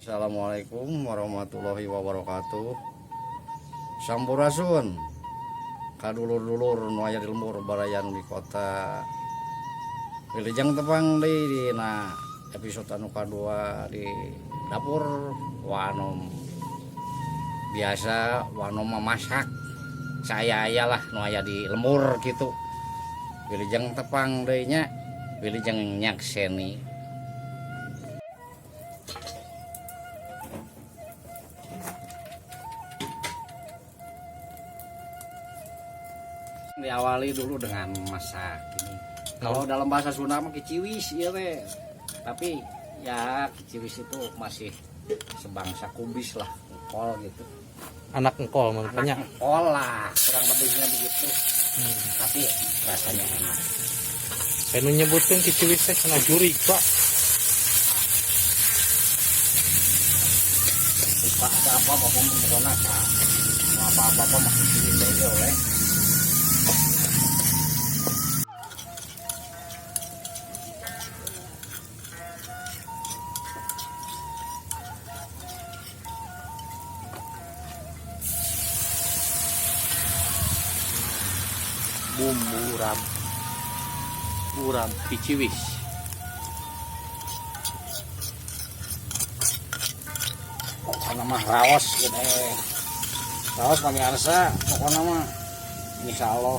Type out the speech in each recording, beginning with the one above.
Assalamualaikum warahmatullahi wabarakatuh. Sampurasun ka dulur-dulur nu aya di lembur, baraya nu di kota. Wilujeng tepang deui dina episode anu kadua di dapur Wanom. Biasa Wanom memasak saya lah nu aya di lembur gitu. Wilujeng tepang deui nya, wilujeng nyakseni. Diawali dulu dengan masak ini. Kalau dalam bahasa Sunda mah kiciwis ya teh. Tapi ya kiciwis itu masih sebangsa kubis lah, kol gitu. Anak engkol makanya. Anak engkol lah, kurang lebihnya begitu. Tapi rasanya enak. Saya nu nyebutkeun kiciwis teh cenah jurig, Pak. Lupa ada apa apa pokoknya kak. Apa-apa apa mah kiciwis aja oleh. Bumbu urap. Urap kiciwis. Pokoknya mah raos gitu eh. Raos pemirsa, pokoknya mah insya Allah.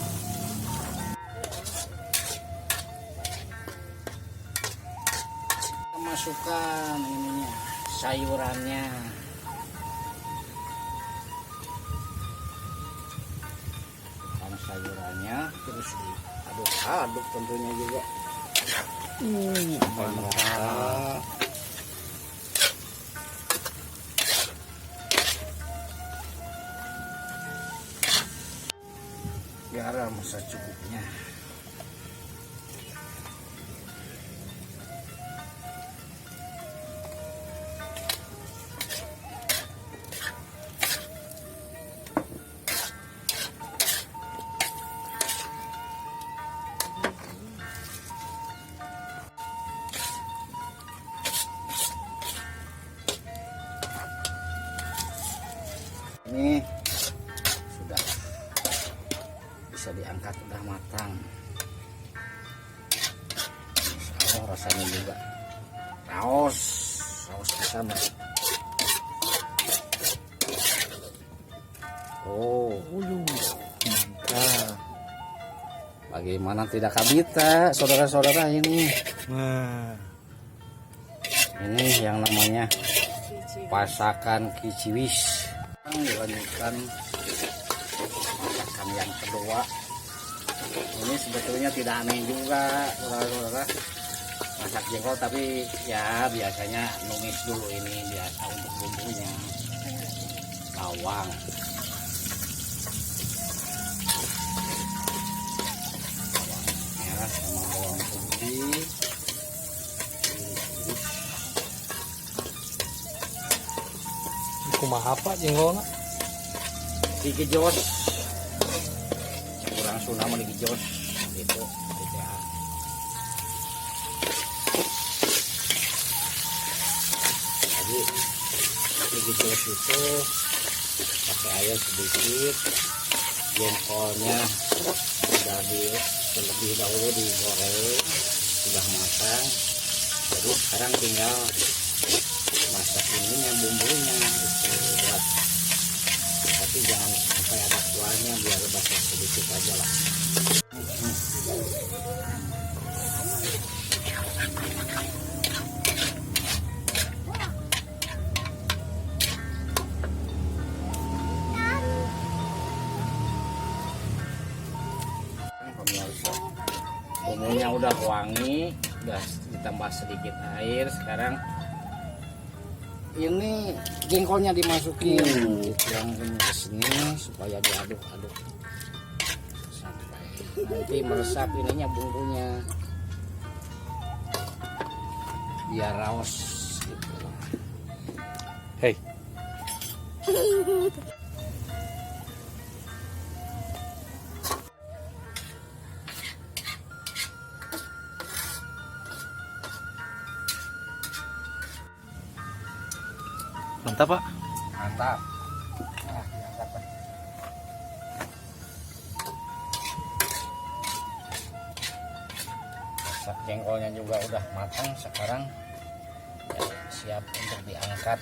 Masukkan ininya, sayurannya. Masukkan sayurannya, terus diaduk-aduk tentunya juga. Mantap. Garam secukupnya. Ini sudah bisa diangkat, udah matang. Insya Allah rasanya juga raos, raos pisan. Oh, Mantap. Bagaimana tidak kabita, saudara-saudara ini. Nah, Ini yang namanya pasakan kiciwis. Dilanjutkan masakan yang kedua. Ini sebetulnya tidak aneh juga, saudara-saudara. Masak jengkol tapi ya biasanya numis dulu ini biasa untuk bumbunya. Bawang. Bawang merah sama bawang putih. Iris-iris. Kumaha Pak jengkolna? Digejos. Kurang Sunda mah digejos gitu gitu ya. Jadi digejos itu pakai air sedikit, jengkolnya sudah di terlebih dahulu digoreng, sudah matang. Jadi sekarang tinggal masak ininya, bumbunya itu buat, tapi jangan sampai ada kuahnya, biar basah sedikit aja lah. Pemirsa, bumbunya udah wangi, udah ditambah sedikit air. Sekarang ini jengkolnya dimasukin, dituangin ke sini supaya diaduk-aduk sampai nanti meresap ininya bumbunya, biar raos gitu. Hei. Mantap, Pak. Mantap. Nah, diangkat, Pak. Masak jengkolnya juga udah matang sekarang. Ya, siap untuk diangkat.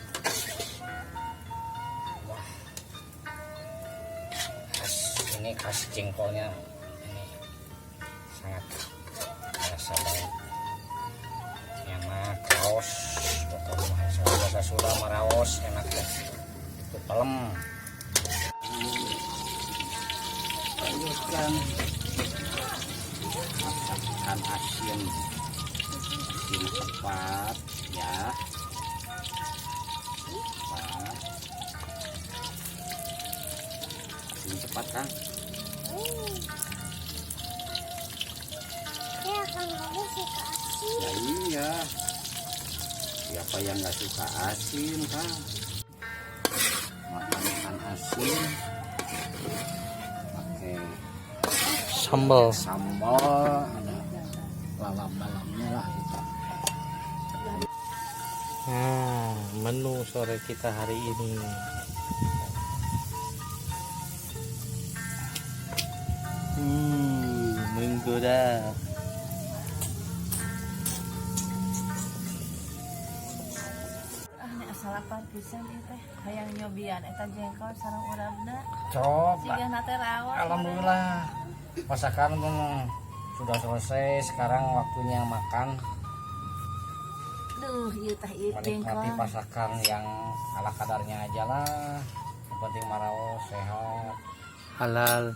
Wah. Khas ini, khas jengkolnya ini sangat terasa banget. Enak, raos. Pokoknya bahasa bahasa Sunda mah raos, enak deh. Itu pelem. Lanjutkan masakan asin, asin tepat ya, tepat, asin cepat kan. Ya, Kang Bobi suka asin. Ya iya, siapa yang nggak suka asin kan? Makan ikan asin pakai Sambal. Sambal, ada lalap-lalapnya lah gitu. Nah, menu sore kita hari ini. Menggoda. Ah, ini asa lapar pisan ieu teh. Hayang nyobian eta jengkol sareng urabna. Coba. Siga teh raos. Alhamdulillah masakan pun sudah selesai, sekarang waktunya makan. Duh, ieu teh ieu Menikmati jengkol. Masakan yang ala kadarnya aja lah, yang penting maraos sehat. Halal,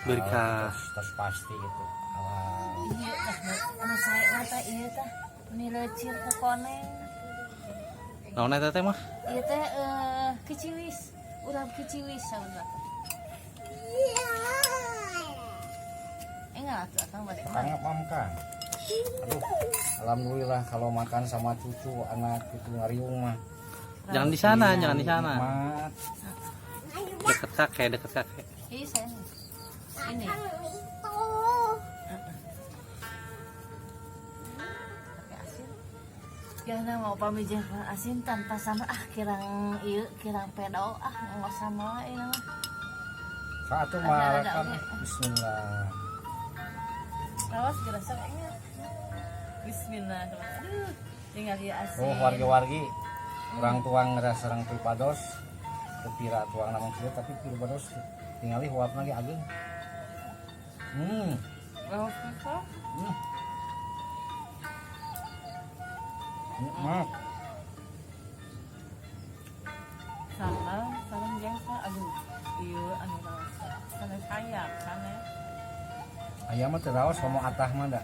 berkah. Terus, terus pasti itu halal. Ieu teh anu sae mah teh ieu teh meni leucir ku koneng. Naon eta teh mah? Ieu teh kiciwis, urap kiciwis sauna teh. Enggak atuh akang bade Kang apa? Aduh, alhamdulillah kalau makan sama cucu, anak cucu ngariung mah. Jangan di sana, jangan di sana. Nikmat. Deket kakek, deket kakek. Ih, sayang. Ini Kang itu. Pakai asin. Ya mau pami jengkol asin tanpa sambal ah, kirang ieu kirang pedo ah, nggak sama ini mah. Satu Ada, ada, makan. oke. Bismillah. Rawas gerasa kayaknya. Bismillah. Aduh, tinggal dia asin. Oh, wargi-wargi. Orang tuang ngerasa sareng pripados. Kepira tuang namung kieu, tapi pripados tingali huapna ge ageung. Rawas pisan. Nikmat. Sambal sareng jengkol, aduh. Ieu anu rawas. Sanes ayam, sanes. Ayam mah teu raos, komo atah mah da.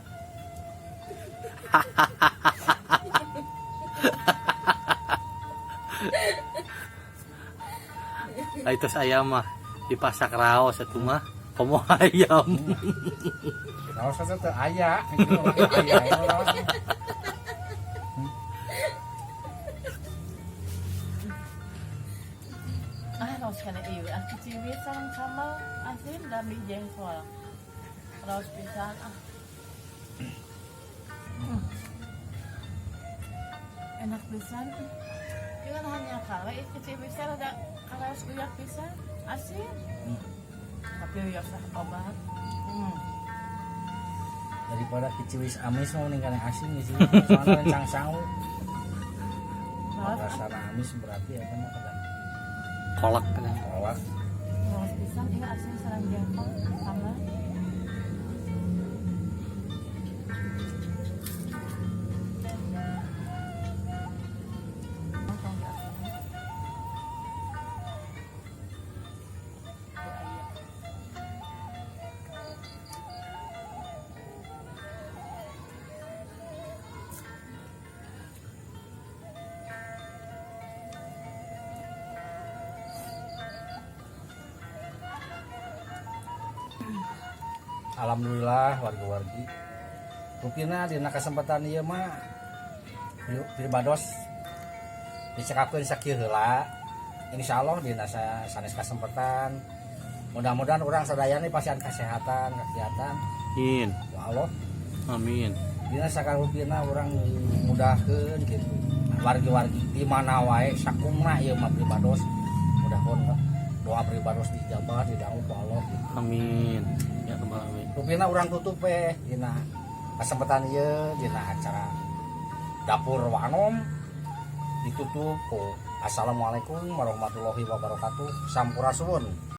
Ah, itu ayam mah dipasak raos atuh mah. Komo ayam. Raos teh teu aya, itu aya itu raos. Ah, raos kana ieu. Ah, kiciwis sareng sambal asin dan di jengkol. Raos pisan ah. Enak pisan. Jangan hanya kalau kiciwis ada karaos uyak pisan asin. Tapi uyak sah obat. Daripada kiciwis amis mah mending kana asin di sini. Soalnya rencang sangu. Raos. Rasa amis berarti ya kan kada. Kolak. Kolak. Raos pisan ieu asin sareng jengkol sama. Tong diasinan. Teu aya. Alhamdulillah warga-wargi. Rupina dina kesempatan ieu mah pribados dicekapkeun sakieu heula. Insyaallah dina sanes kesempatan. Mudah-mudahan urang sadayana pasihan kesehatan, kegiatan. Amin. Ya Allah. Amin. Dina sakarupina urang mudahkeun gitu. Wargi-wargi di mana wae, sakumna ieu mah pribados, mudah-mudahan doa pribados dijabah, didangu ku Allah gitu. Amin ya rabbal alamin. Rupina urang tutup eh dina kesempatan ieu, dina acara Dapur Wanom ditutup ku assalamualaikum warahmatullahi wabarakatuh, sampurasun.